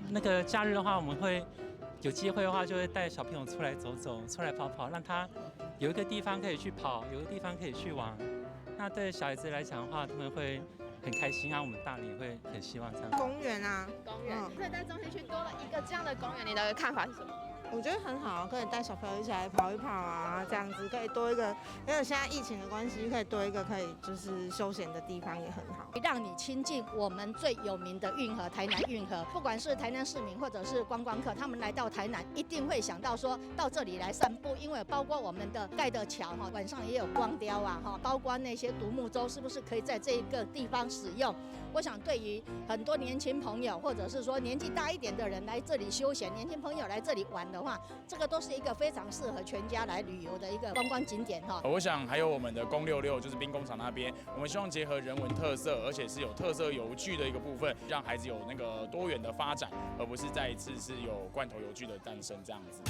那個假日的話，我們會有機會的話，就會帶小朋友出來走走，出來跑跑，讓他有一個地方可以去跑，有個地方可以去玩。那對小孩子來講的話，他們會很開心啊，我們大人也會很希望這樣。公園啊，公園。所以在中西區多了一個這樣的公園，你的看法是什麼？我覺得很好，可以帶小朋友一起來跑一跑啊，這樣子可以多一個，因為現在疫情的關係，可以多一個可以就是休閒的地方也很好。讓你親近我們最有名的運河——台南運河。不管是台南市民或者是觀光客，他們來到台南一定會想到說到這裡來散步，因為包括我們的蓋的橋哈，晚上也有光雕啊哈，包括那些獨木舟，是不是可以在這一個地方使用？我想對於很多年輕朋友，或者是說年紀大一點的人來這裡休閒，年輕朋友來這裡玩的話，這個都是一個非常適合全家來旅遊的一個觀光景點哈。我想還有我們的公六六，就是兵工廠那邊，我們希望結合人文特色，而且是有特色遊具的一個部分，讓孩子有那個多元的發展，而不是再一次是有罐頭遊具的誕生這樣子。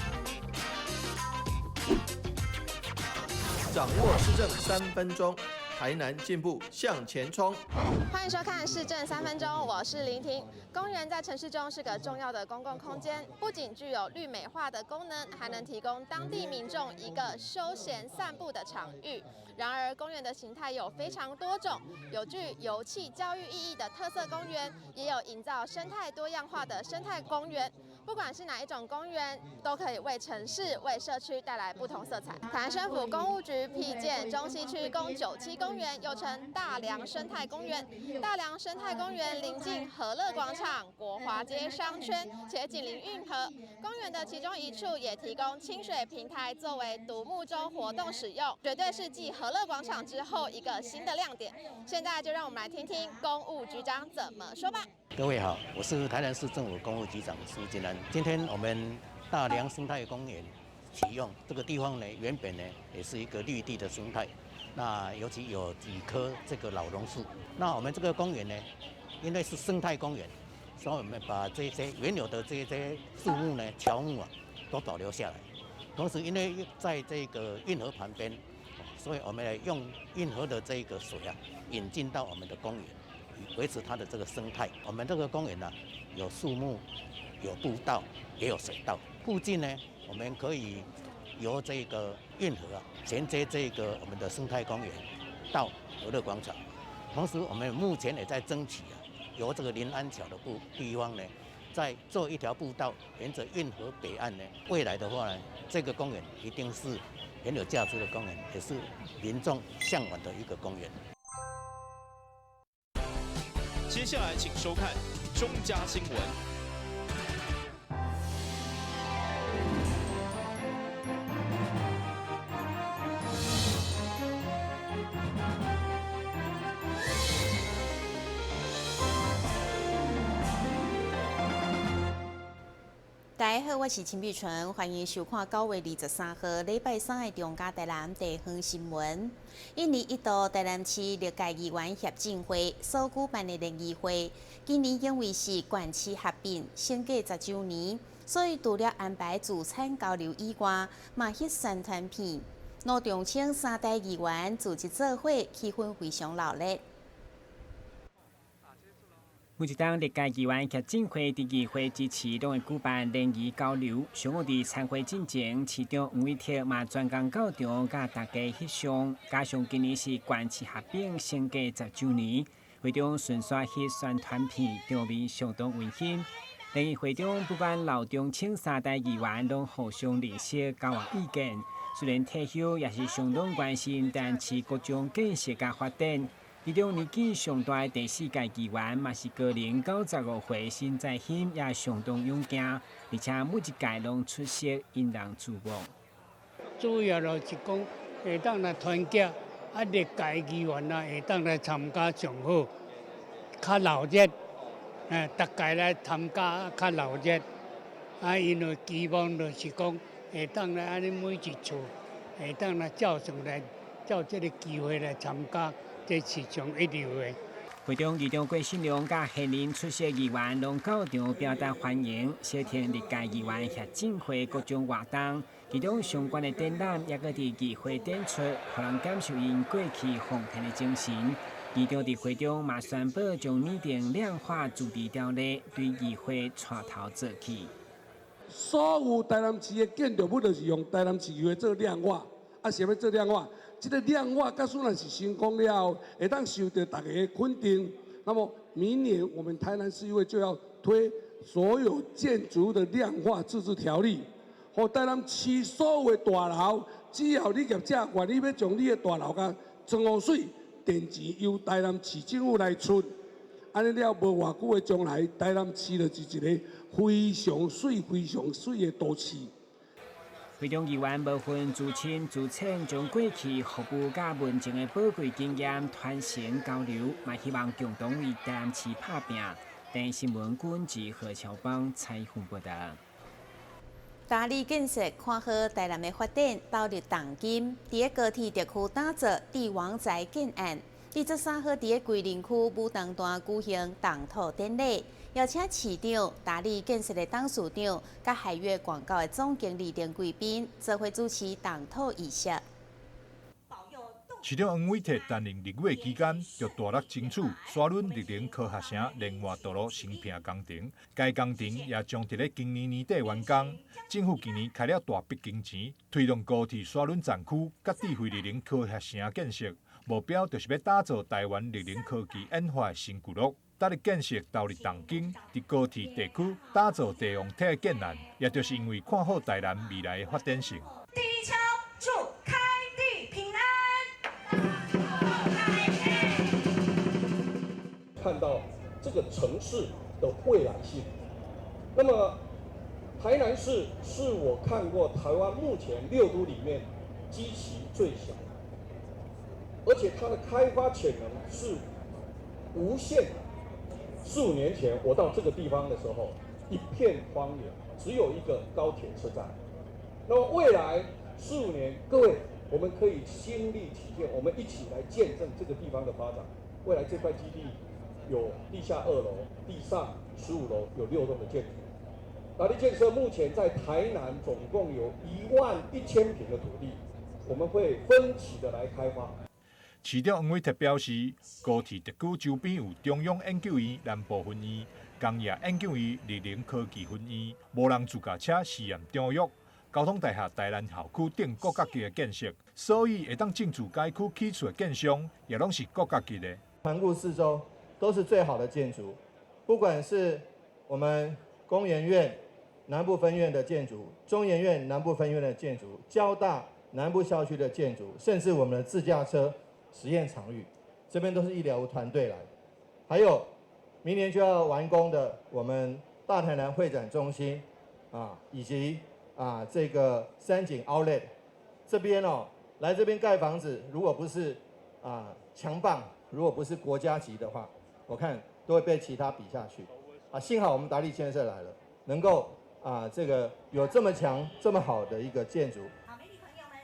掌握市政3分鐘，台南進步向前衝。歡迎收看市政三分鐘，我是林婷。公園在城市中是個重要的公共空間，不僅具有綠美化的功能，還能提供當地民眾一個休閒散步的場域。然而，公園的形態有非常多種，有具遊憩教育意義的特色公園，也有營造生態多樣化的生態公園。不管是哪一種公園，都可以為城市、為社區帶來不同色彩。台南市府工務局闢建中西區公97公園，又稱大良生態公園。大良生態公園臨近和樂廣場、國華街商圈，且緊鄰運河。公園的其中一處也提供親水平台作為獨木舟活動使用，絕對是繼和樂廣場之後一個新的亮點。現在就讓我們來聽聽工務局長怎麼說吧。各位好，我是台南市政府工務局長蘇金安。今天我們大良生態公園啟用這個地方呢，原本呢也是一個綠地的生態，那尤其有幾棵這個老榕樹。那我們這個公園呢，因為是生態公園，所以我們把這些原有的這些樹木呢、喬木啊，都保留下來。同時，因為在這個運河旁邊，所以我們用運河的這個水啊，引進到我們的公園，維持它的這個生態。我們這個公園呢，有樹木，有步道，也有水道。附近呢，我們可以由這個運河啊，銜接這個我們的生態公園到和樂廣場。同時，我們目前也在爭取啊，由這個臨安橋的部地方呢，再做一條步道，沿着運河北岸呢。未來的話呢，這個公園一定是很有價值的公園，也是民眾嚮往的一個公園。接下來，請收看中嘉新聞。大家好，我是陳碧純，歡迎收看9月23號禮拜三的中嘉台南地方新聞。一年一度台南市歷屆議員協進會所舉辦的聯誼會，今年因為是縣市合併升格10週年，所以除了安排聚餐交流以外，嘛翕宣傳片。羅長青三代議員組織做伙，氣氛非常熱鬧。每一冬歷屆議員協進會佇議會支持，攏會舉辦聯誼交流。上午佇餐會進前，市長黃偉哲嘛專工到場，佮大家翕相。加上今年是縣市合併升格10週年，會中順紲翕宣傳片，場面相當溫馨。聯誼會中，不管老中青三代議員，攏互相認識、交換意見。雖然退休，也是相當關心台南市各種建設佮發展。其中年紀上大的第四屆議員，嘛是高齡95歲沈在興，也相當勇健，而且每一屆攏出席，引人注目。主要就是講會當來團結，啊，歷屆議員啊會當來參加上好，較鬧熱，逐屆來參加較鬧熱，啊，因為期望就是講會當來按呢每一次會當來照上來，照這個機會來參加。這是上一流的。會中，議長郭信良佮現任出席議員攏到場表達歡迎，小聽歷屆議員協進會各種活動，其中相關的展覽也閣佇議會展出，予人感受𪜶過去奉獻的精神。議長佇會中嘛宣布將擬定量化自治條例，對議會帶頭做起。所有台南市的建築物就是用台南市議會做量化，啊，啥物做量化？這個量化假使若是成功了後，會當受著大家的肯定。那麼明年我們台南市議會就要推所有建築的量化自治條例，予台南市所有的大樓，只要你業者願意欲將你的大樓共裝予媠，電錢由台南市政府來出，按呢了無偌久的將來，台南市就是一個非常媠、非常媠的都市。會中議員無分資深資淺，將過去服務佮民情的寶貴經驗傳承交流，嘛希望共同為台南市拍拚。電視新聞軍記何喬邦採訪報導。達利建設看好台南的發展，投入重金，佇個高鐵特區打造帝王宅建案。23號佇個桂林區武當段舉行動土典禮，邀請市長、達利建設的董事長、佮海悅廣告的總經理等貴賓，做伙主持動土儀式。市長黃偉哲擔任立委期間，就大力爭取沙崙綠能科學城聯外道路新坪工程。該工程也將佇咧今年年底完工。政府今年開了大筆金錢，推動高鐵沙崙站區佮智慧綠能科學城建設，目標就是欲打造台灣綠能科技研發的新聚落。達利建設投入重金，佇高鐵地區打造帝王體的建案，也就是因為看好台南未來的發展性。第一鍬祝開地平安。看到這個城市的未來性。那麼，台南市是我看過台灣目前六都裡面基期最小，而且它的開發潛能是無限的。4、5年前我到這個地方的時候，一片荒野，只有一個高鐵車站。那麼未來4、5年，各位我們可以親歷其見，我們一起來見證這個地方的發展。未來這塊基地有地下2樓、地上15樓，有6棟的建築。達利建設目前在台南總共有1萬1千坪的土地，我們會分期的來開發。市長黃偉哲表示，高鐵特區周邊有中央研究院南部分院、工業研究院綠能科技分院、無人自駕車試驗場域、交通大學台南校區等國家級的建設，所以會當進駐該區起厝的建商，也攏是國家級的。環顧四周都是最好的建築，不管是我們工研院南部分院的建築、中研院南部分院的建築、交大南部校區的建築，甚至我們的自駕車實驗場域，這邊都是一流團隊來。還有明年就要完工的我們大台南會展中心啊，以及啊這個三井 Outlet 這邊哦，來這邊蓋房子，如果不是啊強棒，如果不是國家級的話，我看都會被其他比下去。啊，幸好我們達利建設來了，能夠啊這個有這麼強、這麼好的一個建築。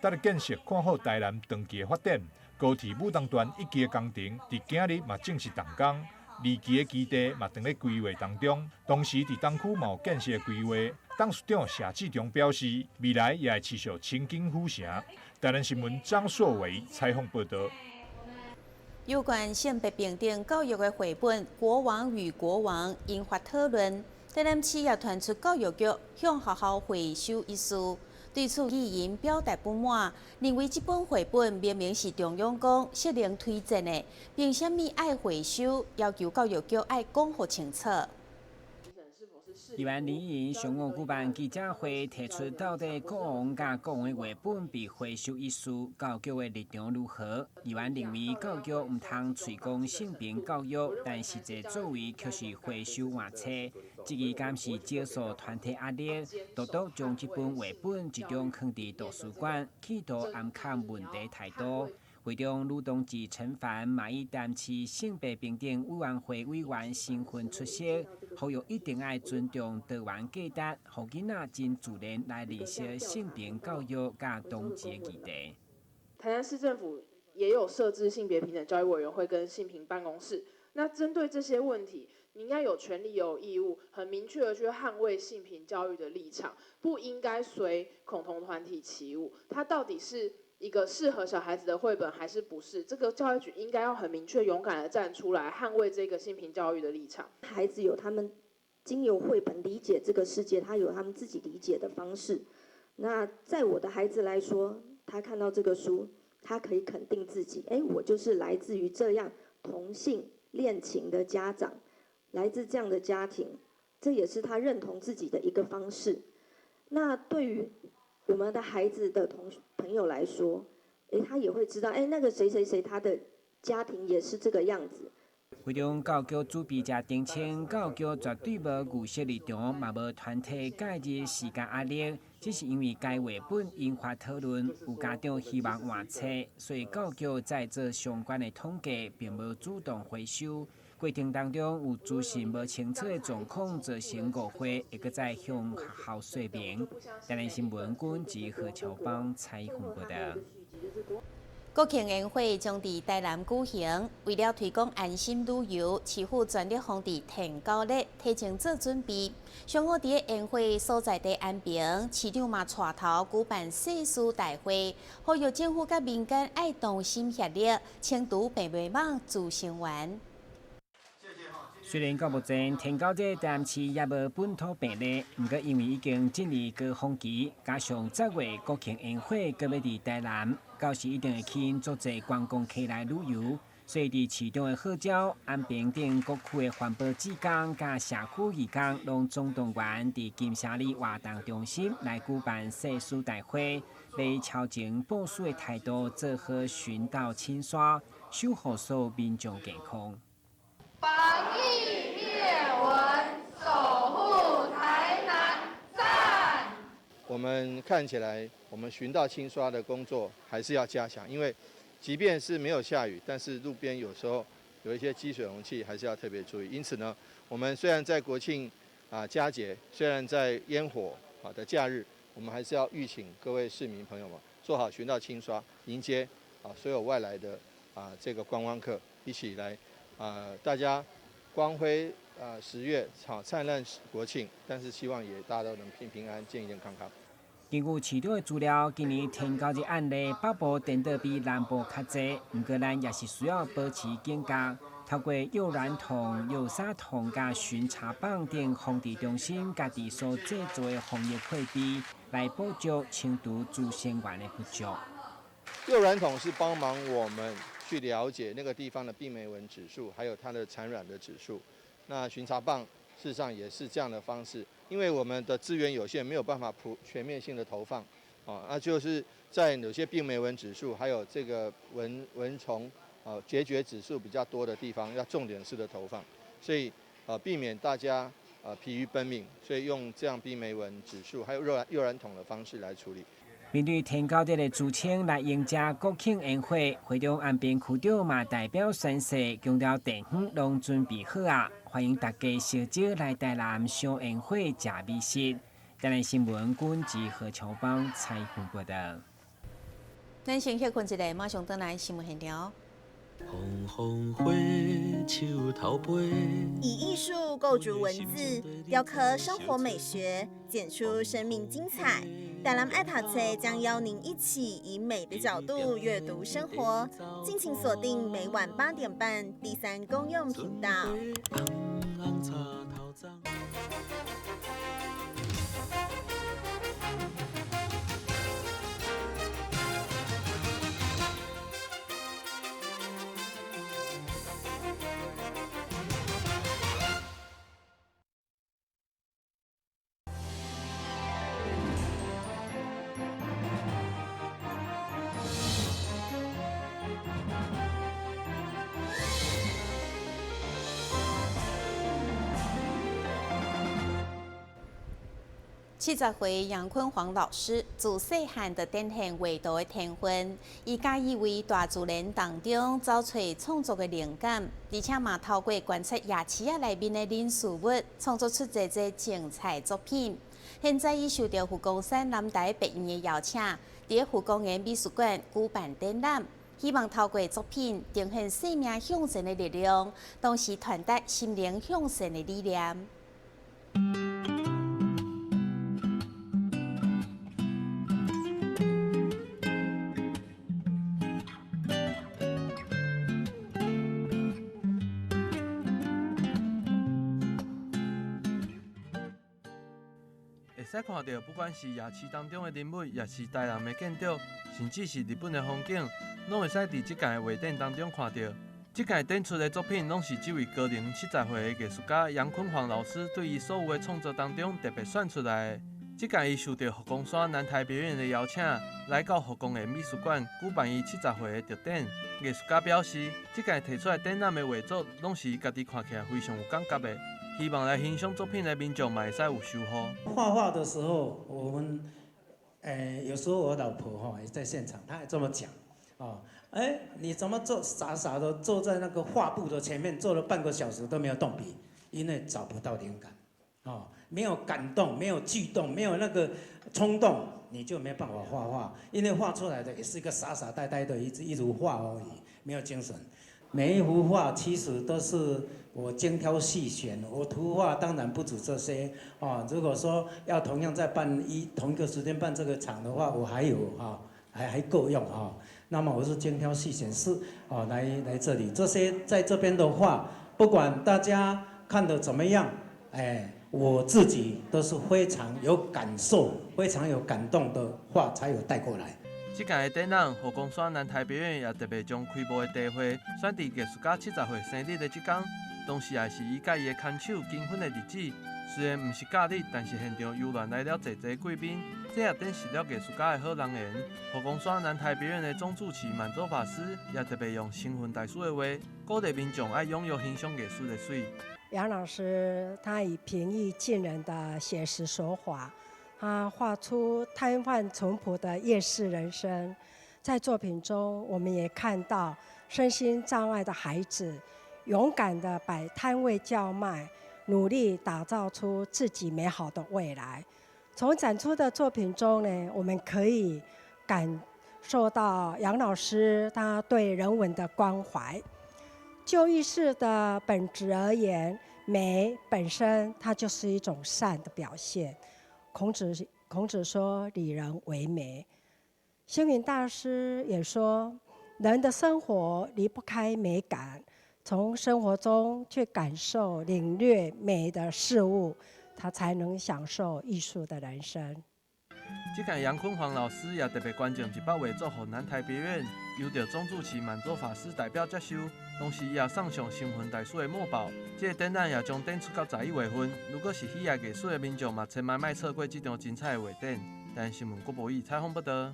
達利建設看好台南長期的發展，高鐵武當段一期的工程，佇今日嘛正式動工，二期的基地嘛正咧規劃當中。同時，佇東區嘛有建設規劃。董事長謝志忠表示，未來也會持續深耕府城。台南新聞張碩偉採訪報導。有關性別平等教育的繪本《國王與國王》引發討論，台南市也傳出教育局向學校回收一事。對此，議員表達不滿，認為這本繪本明明是中央講適齡推薦的，憑啥物愛回收？要求教育局愛講予清楚。議員林益盈上午舉辦記者會，提出到底國王佮國王的繪本被回收一事，教育局的立場如何？議員認為教育局毋通喙講性平教育，但實際作為卻是回收換冊，質疑敢是少數團體壓力，獨獨將這本繪本集中囥佇圖書館，企圖掩藏問題態度。會中，女同志陳凡嘛以台南市性別平等委員會委員身份出席，呼籲一定愛尊重多元價值，予囡仔真自然來認識性平教育佮同志的議題。台南市政府也有設置性別平等教育委員會跟性平辦公室。那針對這些問題，你應該有權利有義務，很明確的去捍衛性平教育的立場，不應該隨恐同團體起舞。它到底是一個適合小孩子的繪本，還是不是？這個教育局應該要很明確、勇敢的站出來，捍衛這個性平教育的立場。孩子有他們經由繪本理解這個世界，他有他們自己理解的方式。那在我的孩子來說，他看到這個書，他可以肯定自己，哎，我就是來自於這樣同性戀情的家長，來自這樣的家庭，這也是他認同自己的一個方式。那對於我們的孩子的同朋友來說，哎，他也會知道，哎，那個誰誰誰，他的家庭也是這個樣子。會中教育主備者澄清，教育絕對無預設立場，嘛無團體介入時間壓力，只是因為該繪本引發討論，有家長希望換冊，所以教育在做相關的統計，並無主動回收。過程當中有資訊無清楚的狀況，造成誤會，會閣再向學校說明。台南新聞軍及何秋芳採訪報導。國慶煙火將佇台南舉行，為了推廣安心旅遊，市府全力防治天狗日，提前做準備。上午佇咧煙火所在地安平，市長嘛帶頭舉辦誓師大會，呼籲政府佮民間愛同心協力，清除病媒蚊孳生源。雖然到目前天狗日台南市猶無本土病例，毋過因為已經進入高峰期，加上10月國慶煙火閣欲佇台南，到時一定會吸引足濟觀光客來旅遊，所以佇市長的號召，安平等各區的環保志工佮社區義工，攏總動員佇金沙里活動中心來舉辦誓師大會，欲超前部署的態度做好巡道清刷，守護所有民眾健康。防疫滅蚊，守護台南，讚！我們看起來，我們巡道清刷的工作還是要加強，因為即便是沒有下雨，但是路邊有時候有一些積水容器，還是要特別注意。因此呢，我們雖然在國慶啊佳節，雖然在煙火啊的假日，我們還是要籲請各位市民朋友們做好巡道清刷，迎接啊所有外來的啊這個觀光客一起來。大家光輝啊十月，好燦爛國慶，但是希望也大家都能平平安安、健健康康。根據市長的資料，今年天狗日案例北部顛倒比南部較濟，毋過咱也是需要保持警覺，透過誘卵桶、誘沙桶、佮巡查棒等防治中心家己所製作的防疫配備，來補足清除孳生源的不足。誘卵桶是幫忙我們去了解那個地方的病媒蚊指數，還有它的產卵的指數。那巡查棒事實上也是這樣的方式，因為我們的資源有限，沒有辦法普全面性的投放，啊，那就是在有些病媒蚊指數，還有這個蚊蚊蟲啊孑孓指數比較多的地方，要重點式的投放，所以啊避免大家啊疲於奔命，所以用這樣病媒蚊指數還有誘卵桶的方式來處理。面對天狗日的主請來迎接國慶煙火，會長安平區長嘛代表宣誓，強調地方攏準備好啊，歡迎大家小招來台南賞煙火、食美食。台南新聞君及何秋芳採訪報導。咱先歇睏一下，馬上轉來新聞現場。紅紅火，樹頭尾。以藝術構築文字，雕刻生活美學，剪出生命精彩。台南愛讀冊將邀您一起以美的角度閱讀生活，敬請鎖定每晚8點半第三公用頻道。70歲楊坤煌老師自細漢就展現畫圖的天分，伊佮意為大自然當中找揣創作的靈感，而且嘛透過觀察夜市仔內面的人事物，創作出濟濟精彩作品。現在伊受著佛光山南台別院的邀請，佇佛光岩美術館舉辦展覽，希望透過作品呈現生命向前的力量，同時傳達心靈向善的理念。使看著，不管是夜市當中的人物，抑是台南的建築，甚至是日本的風景，攏會使佇這屆的畫展當中看著。這屆展出的作品，攏是這位高齡70歲的藝術家楊坤煌老師對伊所有的創作當中特別選出來的。這屆伊受著佛光山南台別院的邀請，來到佛光的美術館舉辦伊70歲的特展。藝術家表示，這屆提出來展覽的畫作，攏是伊家己看起來非常有感覺的。希望來欣賞作品的民眾嘛會使有收穫。畫畫的時候，我們，有時候我老婆哈也在現場，她也這麼講，哦，你怎麼坐傻傻的坐在那個畫布的前面，坐了半個小時都沒有動筆，因為找不到靈感，哦，沒有感動，沒有悸動，沒有那個衝動，你就沒辦法畫畫，因為畫出來的也是一個傻傻呆呆的一幅畫而已，沒有精神。每一幅畫其實都是我精挑細選，我圖畫當然不止這些哦。如果說要同樣在辦同一個時間辦這個場的話，我還有哈，還夠用哈。那麼我是精挑細選是哦來這裡，這些在這邊的畫，不管大家看得怎麼樣，我自己都是非常有感受、非常有感動的畫才有帶過來。這屆的展覽，佛光山南台別院也特別將開幕的地會選佇藝術家70歲生日的這天，同時也是伊佮伊的牽手結婚的日子。雖然毋是假日，但是現場猶原來了濟濟貴賓，這也展示了藝術家的好人緣。佛光山南台別院的總住持滿洲法師也特別用星雲大師的話，鼓勵民眾愛踴躍欣賞藝術的媠。楊老師他以平易近人的寫實手法，他畫出攤販淳樸的夜市人生。在作品中，我們也看到身心障礙的孩子勇敢地擺攤位叫賣，努力打造出自己美好的未來。從展出的作品中呢，我們可以感受到楊老師他對人文的關懷。就藝術的本質而言，美本身它就是一種善的表現。孔子說：“里仁為美。”星雲大師也說：“人的生活離不開美感，從生活中去感受、領略美的事物，他才能享受藝術的人生。” 這屆楊坤煌老師也特別捐贈100畫作予南台別院，由著總住持滿洲法師代表接收，同時也送上星雲大師的墨寶。這個展覽也將展出到11月份。如果是喜愛藝術的民眾，嘛千萬莫錯過這場精彩的畫展。台新聞郭博宇採訪報導。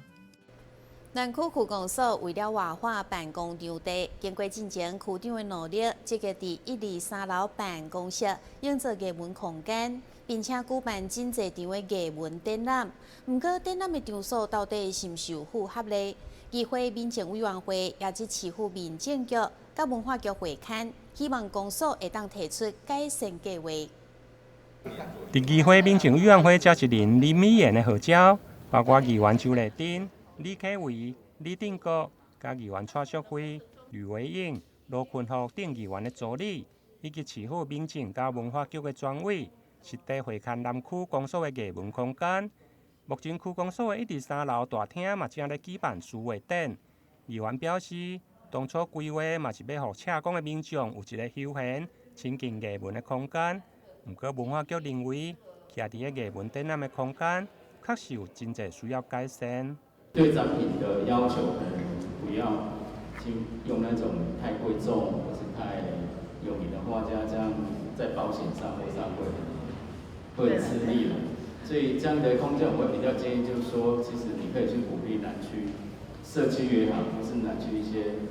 南區區公所為了活化辦公場地，經過進前區長的努力，積極佇123樓辦公室營造藝文空間，並且舉辦真濟場的藝文展覽。毋過展覽的場所到底是毋是有符合咧？議會民政委員會也即市府民政局佮文化局會勘，希望公所會當提出改善計劃。佇議會民政委員會召集人林美賢的號召，包括議員周麗珍、李啟維、李定國、佮議員蔡淑慧、呂維穎、羅坤福等議員的助理，以及市府民政佮文化局的專委，實地會勘南區公所的藝文空間。目前區公所的123樓大廳嘛正咧舉辦書畫展。議員表示，當初規劃嘛是欲予赤港的民眾有一個休閒、親近藝文的空間。毋過文化局認為，徛佇个藝文展覽的空間，確實有真濟需要改善。對展品的要求，可能不要去用那種太貴重或是太有名的畫家，這樣在保險上或上會吃力了。所以這樣的空間，我會比較建議，就是說，其實你可以去鼓勵南區社區也好，或是南區一些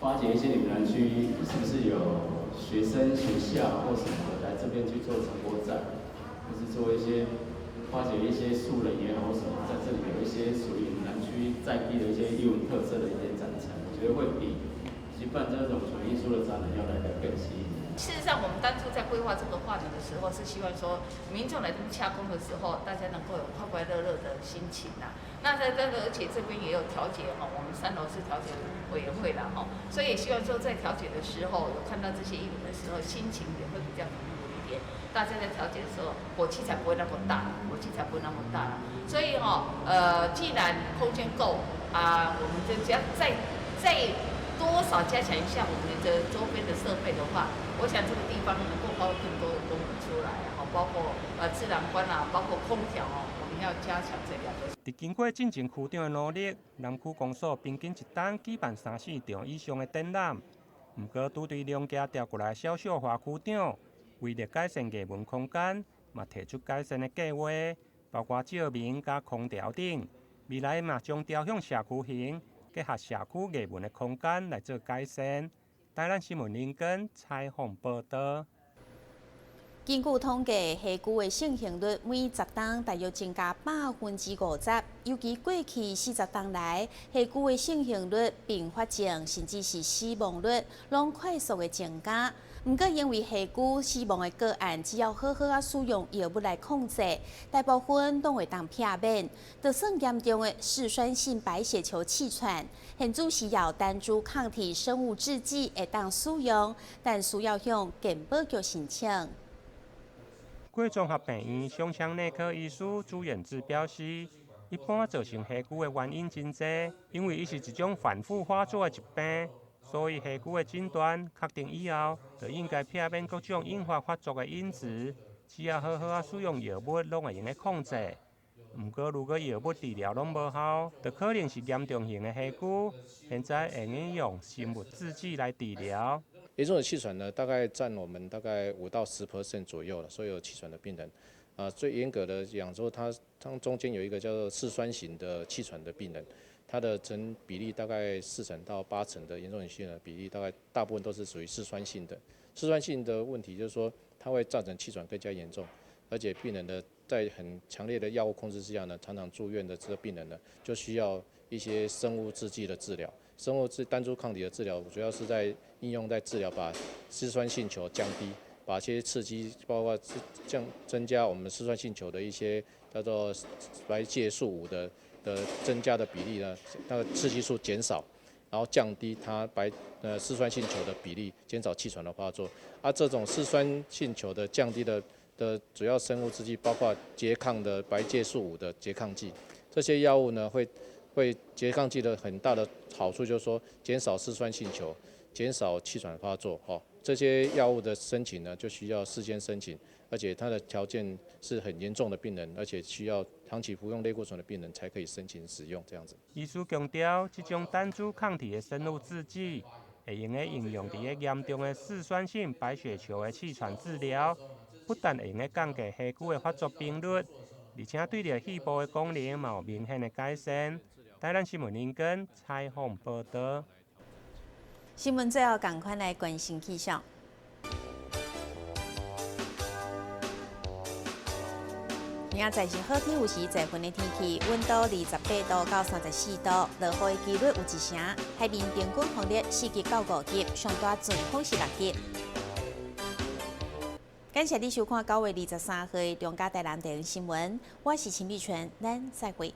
發掘一些你們南區是不是有學生學校或什麼的來這邊去做成果展，或是做一些。發掘一些素人也好，什麼，在這裡有一些屬於南區在地的一些藝文特色的一些展陳，我覺得會比舉辦這種純藝術的展覽要來得更吸引人。事實上，我們當初在規劃這個畫廊的時候，是希望說民眾來這邊洽公的時候，大家能夠有快快樂樂的心情啊。那在這個，而且這邊也有調解哈，我們3樓是調解委員會啦哈，所以也希望說在調解的時候，有看到這些藝文的時候，心情也會比較平和一點。大家在調解的時候，火氣才不會那麼大，火氣才不會那麼大。所以哈，既然空間夠啊，我們就只要再多少加強一下我們的周邊的設備的話，我想這個地方能夠發揮更多的功能出來，好，包包括自然光啊，包括空調哦，我們要加強這兩個。佇經過進前區長的努力，南區公所平均一冬舉辦三四場以上的展覽。毋過，拄對娘家調過來蕭秀華區長，為了改善藝文空間，嘛提出改善的計劃，包括照明佮空調等。未來嘛將朝向社區型，結合社區藝文的空間來做改善。台南新聞林根採訪報導。根據統計，血蛆的盛行率每10冬大約增加50%。尤其過去40冬來，血蛆的盛行率、併發症甚至是死亡率，攏快速的增加。毋過，因為血蛆死亡的個案，只要好好仔使用藥物來控制，大部分攏會當避免。就算嚴重的嗜酸性白血球氣喘，現主時有單株抗體生物製劑會當使用，但需要向健保局申請。貴綜合病院胸腔內科醫師朱遠志表示，一般造成血蛆的原因真濟，因為伊是一種反覆發作的疾病，所以血蛆的診斷確定以後，就應該避免各種引發發作的因子，只要好好仔使用藥物，攏會用得控制。毋過，如果藥物治療攏無效，就可能是嚴重型的血蛆，現在會用用生物製劑來治療。嚴重的氣喘呢，大概佔我們大概5到10% 左右了，所有氣喘的病人，啊，最嚴格的講說，它中間有一個叫做嗜酸型的氣喘的病人，他的成比例大概4成到8成的嚴重性的比例，大概大部分都是屬於嗜酸性的。嗜酸性的問題就是說，它會造成氣喘更加嚴重，而且病人的在很強烈的藥物控制之下呢，常常住院的這個病人呢，就需要一些生物製劑的治療。生物製單株抗體的治療，主要是在應用在治療，把嗜酸性球降低，把一些刺激，包括降增加我們嗜酸性球的一些叫做白介素5的增加的比例呢，那個刺激素減少，然後降低它嗜酸性球的比例，減少氣喘的發作。啊，這種嗜酸性球的降低的主要生物製劑，包括拮抗的白介素5的拮抗劑，這些藥物呢會拮抗劑的很大的好處就是說，減少嗜酸性球，減少氣喘發作。哈，這些藥物的申請呢，就需要事先申請，而且它的條件是很嚴重的病人，而且需要長期服用類固醇的病人才可以申請使用。這樣子。醫師強調，這種單株抗體的生物製劑會用得應用佇个嚴重的嗜酸性白血球的氣喘治療，不但會用得降低血蛆的發作頻率，而且對著肺部的功能嘛有明顯的改善。台南新聞林根採訪報導。新聞最後，仝款來關心氣象。明仔載是好天，有時濟雲的天氣，溫度28度到34度，落雨的幾率有1成。海面平均風力4級到5級，上大陣風是6級。感謝你收看9月23號的中嘉台南電視新聞，我是陳美泉，咱再會。